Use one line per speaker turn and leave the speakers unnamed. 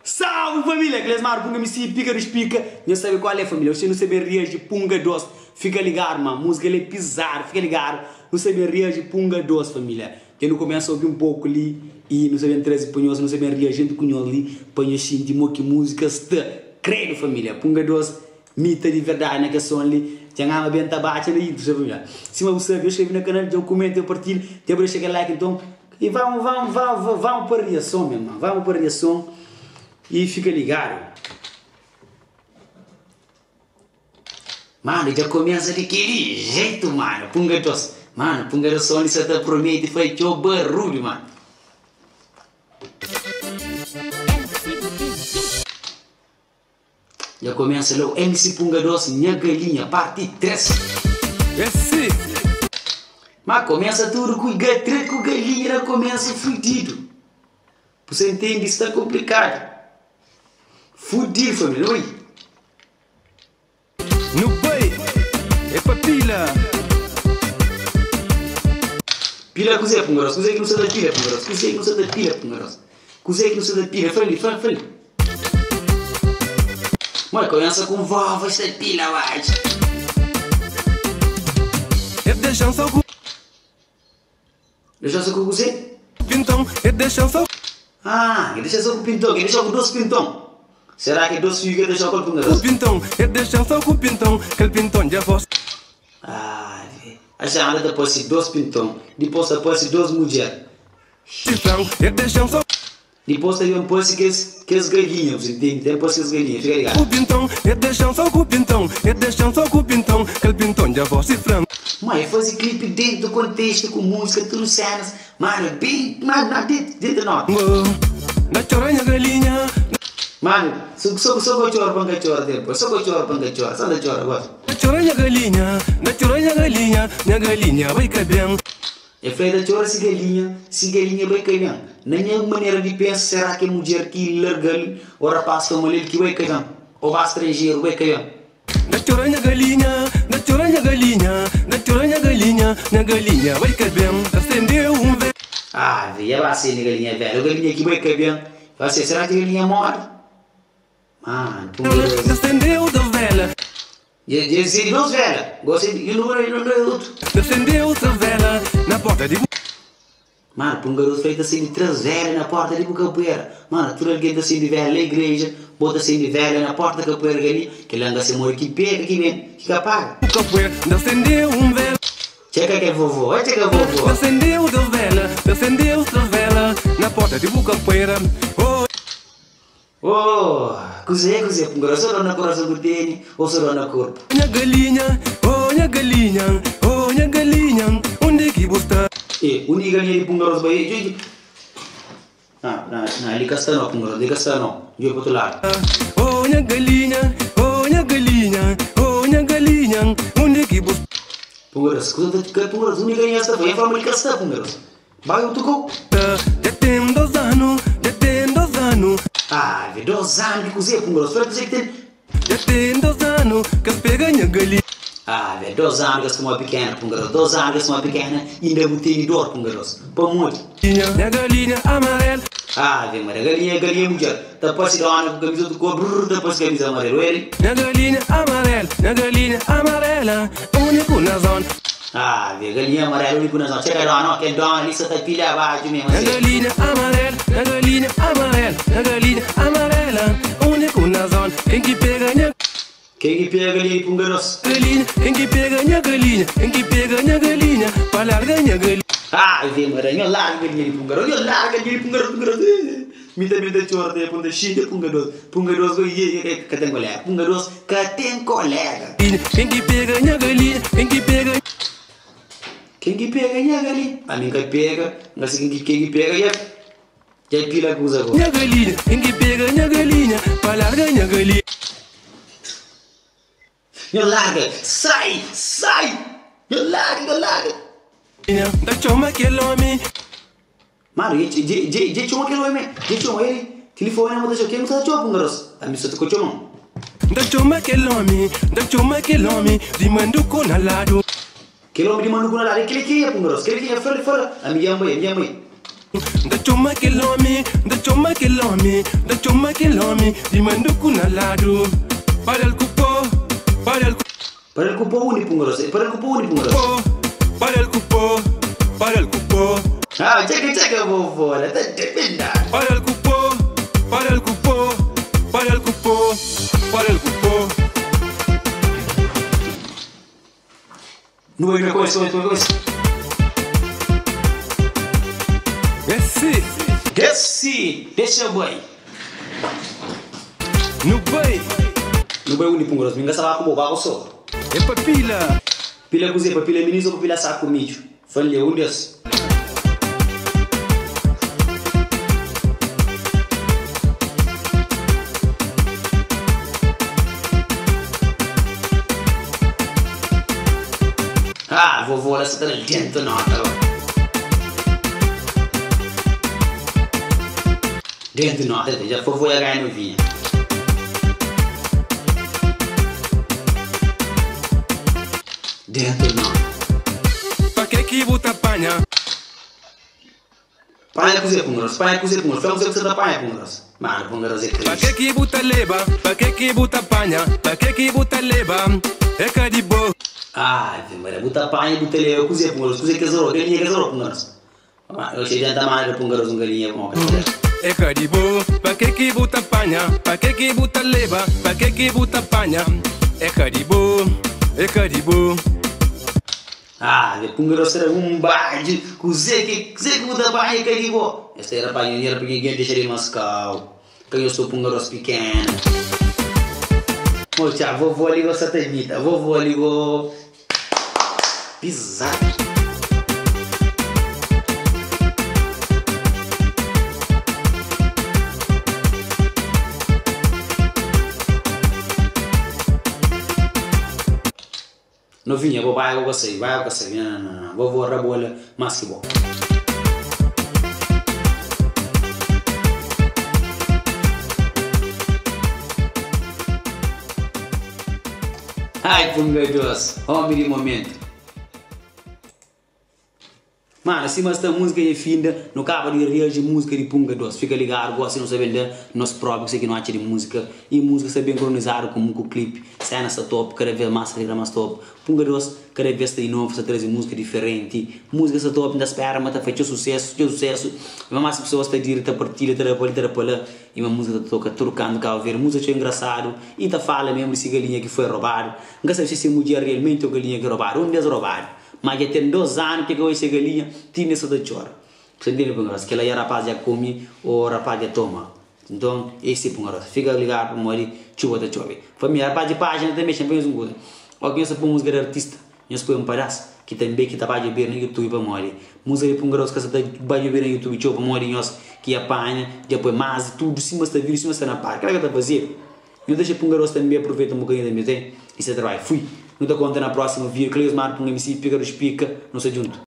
Salve família, Clesmar Punga MC Pica dos Pica, nhos sabe qual é família, oxi nu sta ben reagi Punga 2, fica ligado ma música li é pizado, fica ligado, nu sta ben reagi Punga 2 família, dja nu começa obi um pouco li e nu sta ben traze pa nhos, nu sta ben reagi junto ku nhos li pa nhos xinti mo ki música sta, credo família, Punga 2 mita di verdade na kel som li, dja n ama ben ta batxa na intro, família, sima bu sabe, eu skrebe na canal, dja bu comenta, dja bu partilha, dja bu dexa kel like, nton. E vamos, vamos, vamos, vamos pa riason, meu irmão. Vamos pa riason e fica ligado. Mano, já começa daquele jeito, mano. Punga dos. Mano, Punga dos som sa ta promete faz teu barulho, mano. Dja começa la o MC Punga 2 Nha Galinha parte 3.
Esse.
Ma começa tudo ku gatre ku galinha na começa fudido. Você entende? Está complicado. Fudido família. Oi.
Nu bai é pa pila.
Pila kuzê Punga 2? Kuzê ki nu sta ta pila Punga 2? Kuzê ki nu sta ta pila Punga 2? Kuzê ki nu sta ta pila? Fla li, fla, fla li. Mãe, começa com vovó, sta pila baixo.
Es dexa-m só ku.
Dexa só ku kuzê?
Pinton, es dexa-m só.
Ah, ke dexa só ku pinton, ke dexa ku dos pinton. Será ke dos fiu ke dexa ku
Ku pinton, es dexa-m só ku pinton, kel pinton dja fos.
Ah, axa anda ta parse dos pinton, dipos ta parse dos mudjer.
Chifrão, es dexa-m só.
Dipos ta ben parse kes kes galinha, bu intende? Ta ben parse kes galinha, fika ligadu.
Ku pinton, es dexa-m só ku pinton, es dexa-m só ku pinton, kel pinton dja forsi fla-m.
Ma e faze clipe dentu contexto ku música tudu cenas mano bem mano na dentro dentro nota.
Ngo na txora nha galinha.
Mano so so so ko txora pa nka txora depois so ko txora pa nka txora sa nta txora gosi.
Na txora nha galinha, na txora nha galinha, nha galinha bai ka ben.
E fla e ta txora si galinha, si galinha bai ka ben. Na nha manera di pensa será ki é mudjer ki larga-l o rapaz toma-l el ki bai ka ben o ba stranjeru bai ka ben.
Na txora nha galinha, na txora nha galinha, na txora nha galinha, nha galinha bai ka ben. Ta sendeu un ve.
Ah, ve, ba sende galinha velha, o galinha ki bai ka ben. Fla se, será ki galinha mori? Mano, pum
Ta sendeu dos vela.
Dja dja sende dos vela. Gosi e un número e un número outro.
Ta sendeu três vela na porta di bu.
Mano, pa un garoto fla el ta sende 3 vela na porta di bu kapuera. Mano, tudu algen ta sende vela na igreja, bo ta sende vela na porta kapuera kel-li, kel-la N ka se modi ki pega ki ben, ki ka paga.
Bu kapuera ta sendeu un vela.
Txeka kel vovó, oi txeka vovó.
Ta sendeu dos vela, ta sendeu três vela na porta di bu kapuera. Oh.
Oh, kuzê, kuzê, un garoto so dor na korason ku tene, ô so dor na korpu.
Nha galinha, oh nha galinha, oh nha galinha, undi ki bu sta?
E, undi ki galinha di pun garoto bai? Djobe, djobe. Na, na, na, li ka sta no, pun garoto, li ka sta no. Djobe pa otu ladu.
Oh nha galinha, oh nha galinha, oh nha galinha, undi ki bu sta?
Pun garoto, kuza ta, ka pun garoto, undi galinha sta? Fla, nha fla ma li ka sta, pun garoto. Bai otu kau.
Dja ten dos anu, dja ten dos anu.
Ah, dja dos anu ki kuzê pun garoto? Fla kuzê ki ten.
Dja ten dos anu ki es pega nha galinha.
Ah, dja dos anu ki es fuma pikena pun garoto. Dos anu ki es fuma pikena inda bu tene dor pun garoto. Pamodi?
Nha galinha amarelu.
Ah, Ave Maria, galinha, galinha mudjer. Ta parse dona ku kamisa otu kor, brrr, ta parse kamisa amarelu. Eli.
Nha galinha amarela, nha galinha amarela, úniku na zona.
Ah, vê, galinha amarela, úniku na zona. Txeka dona, ó, kel dona li sa ta pilha abadju mesmu,
Nha
asi.
galinha amarela, nha galinha amarela, nha galinha amarela, úniku na zona. Ken ki pega nha.
Ken ki pega galinha di Pungaros?
Galinha, ken ki pega nha galinha, ken ki pega nha galinha, pa larga nha galinha.
Ah, vê, Maria, nho larga galinha di Pungaros, nho larga galinha di Pungaros, Pungaros, eh. Mi tanbe ta txora ta pun ta xinta Punga dos, Punga dos go ye ye ka ten kolega, Punga dos ka ten kolega.
Ken ki pega nha galinha, ken ki pega.
Ken ki pega nha galinha, ami nka pega, nka si ken ki ken ki pega dja dja pila kuza go.
Nha galinha, ken ki pega nha galinha, pa larga nha galinha.
Nho larga, sai, sai, nho larga, nho larga.
Nta txoma kel omi.
Mano, dje dje dje dje txoma kel omi, dje txoma el, tilifoni ma ta txoma, kel mi sa ta txoma pungaros, ami sa ta ko txoma.
N ta txoma kel omi, N ta txoma kel omi di manduku na ladu.
Kel omi di manduku na ladu, é kel ki é pungaros, kel ki é, fla fla, ami dja N bai, ami dja N bai.
N ta txoma kel omi, N ta txoma kel omi, N ta txoma kel omi di manduku na ladu. Pa da-l ku po, pa da-l ku.
Pa da-l ku po undi pungaros, pa da-l ku po undi pungaros.
Po, pa da-l ku po, pa da-l ku po.
Ah, txeka txeka vovó la ta debenda.
Pa da-l ku po, pa da-l ku po, pa da-l ku po, pa da-l ku po.
Nu bai na kois, kois, kois.
Desce.
Desce, dexa bai.
Nu bai.
Nu bai undi pungaros, mi n ka sa ba ku bo, ba ku so.
É pa pila.
Pila kuzê, pa pila minis ou pa pila saku midju? Fla-m li, un des. Ah, vovó la sa ta da dentu nota go. Dentu nota, dja vovó dja ganha novinha. Dentu nota.
Pa ke ki bu ta panha?
Panha kuzê pungaros? Panha kuzê pungaros? Fla kuzê ku sa ta panha pungaros? Mano, pungaros é
Pa ke
triste.
ki bu ta leba? Pa ke ki bu ta panha? Pa ke ki bu ta leba? É ka di bo.
Ave Maria, bu ta panha bu ta leba kuzê pungaros? Kuzê kes oro? Galinha kes oro pungaros? Mano, eu xei djanta mano pungaros un galinha bon ka ta
É ka di bo. Pa ke ki bu ta panha? Pa ke ki bu ta leba? Pa ke ki bu ta panha? É ka di bo. É ka di bo.
Ah, nha punga da sera un badju Kuze ki, kuze ki bu ta panha ka di bo Nha sera panha nha rapinha Nha dexa di maskau Ka nha so punga ros pikena Mo txa, vovó li go sa ta imita Vovó li go Pizadu. Novinha, bo bai bo ka sabi, bai bo ka sabi, na na na, vovó rabola más ki bo. Ai, pungadós, homi di momentu. Mano sima sta musica dja finda nu kaba di reagi musica di punga 2 fika ligadu gosi nu sta ben da nos propi kuse ki nu atxa di musica i musica sta ben cronizadu ku ku clip sena sta top kada vez mas sta bira mas top punga 2 kada vez sta inova sta trazi musica diferenti musica sta top nta spera ma ta fai txeu sucesso txeu sucesso i ma mas pessoas ta diri ta partilha ta da pa li ta da pa la i ma musica ta toka tudu kantu Cabo Verde musica txeu engrasadu i ta fala mesmu di si galinha ki foi robadu nka sabi si se mudjer realmenti o galinha ki robadu un des robadu. Ma dja ten 2 anu ki ka oi se galinha ti inda sa ta txora. Sa ntende pun ros? Kela ya rapaz dja kumi o rapaz dja toma. Nton esi pun ros. Fika ligadu pamodi txuba ta txobe. Família, rapaz di pájina tanbe xa nhos un kuza. O ki nhos ta poi musika di artista, nhos poi un padas ki tanbe ki ta ba djobedu na youtube pamodi musika di pun ros ka sa ta ba djobedu na youtube txeu pamodi nhos ki apanha dja poi mas di tudu sima sta vídiu sima sta na pájina. Kela ka ta fazedu. Nhos dexa pun garoto tambe aproveita un bocadinho tambe tem e se trabalho. Fui. Nu ta conta na próximo vídeo. Cleusmar Pun MC, Pica dos Pica. Nu sta djunto.